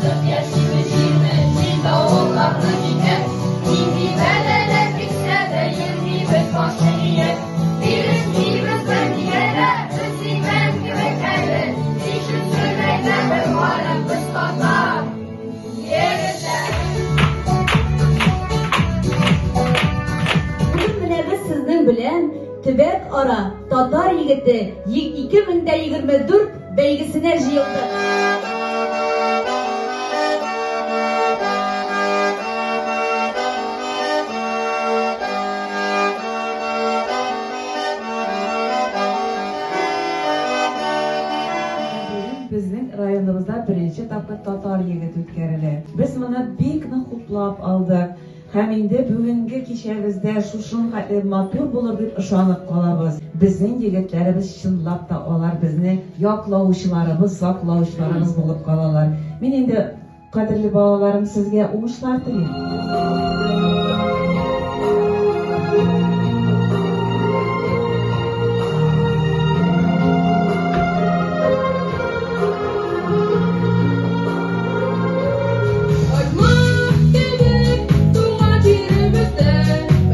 Яратып яшибез җирне, җил-давылларны кичеп, Нинди бәлаләр килсә дә, йөрмибез баш иеп. Бирешмибез бернигә дә, без имән кебек әле, Ничек әйтәбез, барып без татар егетләре. Бүген менә без сезнең белән төбәк-ара Татар егете 2024 бәйгесенә җыелдык. Бүген безнең районыбызда беренче тапкыр Татар егете үткәрелә. Без моны бик нык хуплап алдык. Һәм инде бүгенге кичәбез дә шушын хәтле матур булыр дип ышанып калабыз. Безнең егетләребез чынлап та алар безне яклаучыларыбыз, саклаучыларыбыз булып калалар. Мин инде, кадерле балаларым, сезгә уңышлар телим. Аймак кебек туган җиребездә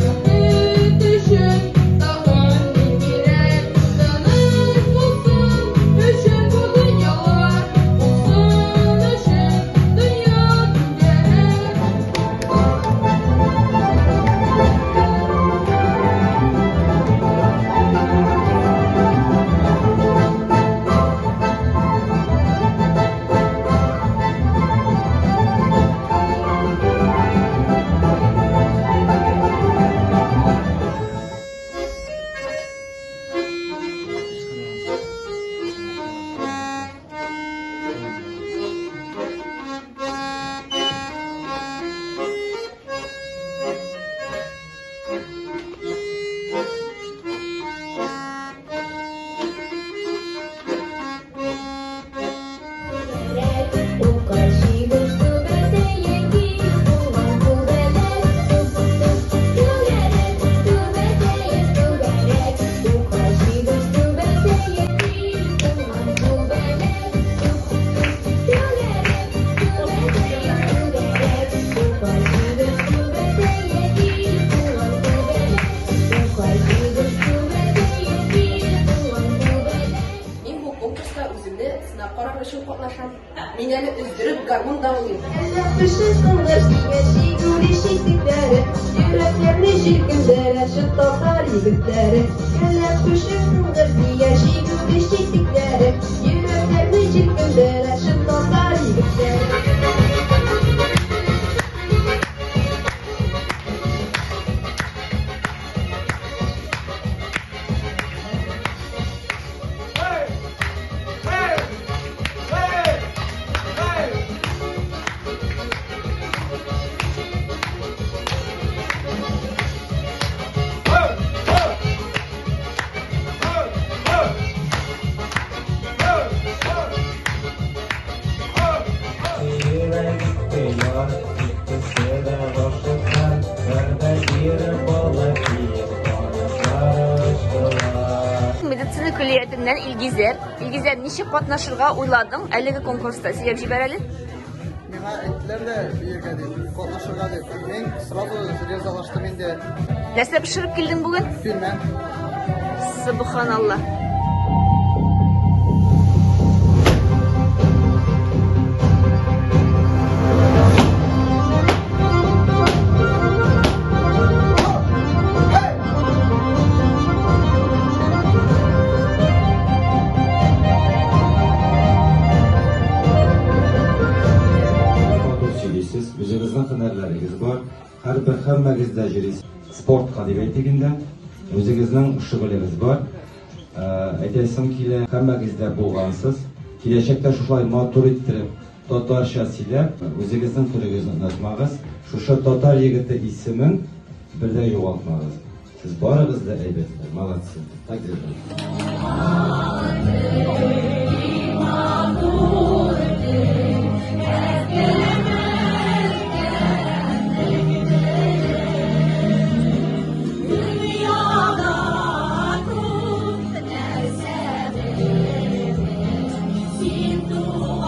Бәхет өчен тагын ни кирәк? Тыныч булсын өчен бу дөньялар, Булсын өчен дөнья түгәрәк. Мин бу конкурста үземне сынап карар өчен катнашам. Мин әле өздереп гармун да уйныйм. Әллә пешеп кыңгыр кигән чигүле читекләре, Йөрәкләрне җилкендерә чын татар егетләре. Әллә пешеп кыңгыр кигән чигүле читекләре, Йөрәкләрне җилкендерә чын татар егетләре. Сөелә китте яр, икесе дә гашыйклар, Вәгъдә биреп алып киеп канатлар ачтылар. Медицина көллиятеннән Илгизәр. Илгизәр, ничек катнашырга уйладың әлеге конкурста? Сөйләп җибәр әле. Миңа әйттеләр дә биергә дип, катнашырга дип. Мин сразу ризалаштым инде. Нәрсә пешереп килдең бүген? Пилмән. Субханалла. Матур сөйлисез, үзегезнең һөнәрләрегез бар. Һәрбер һәммәгез дә йөрисез спортка дип әйтик инде. Үзегезнең шөгылегез бар. Әйтәсем килә, һәммәгез дә булгансыз. Киләчәктә шушылай матур иттереп татарча сөйләп, үзегезнең телегезне онытмагыз. Шушы татар егете исемен бер дә югалтмагыз. Сез барыгыз да әйбәтләр, молодцы. Так держать. Дөньяда күп нәрсә белдем, син туган.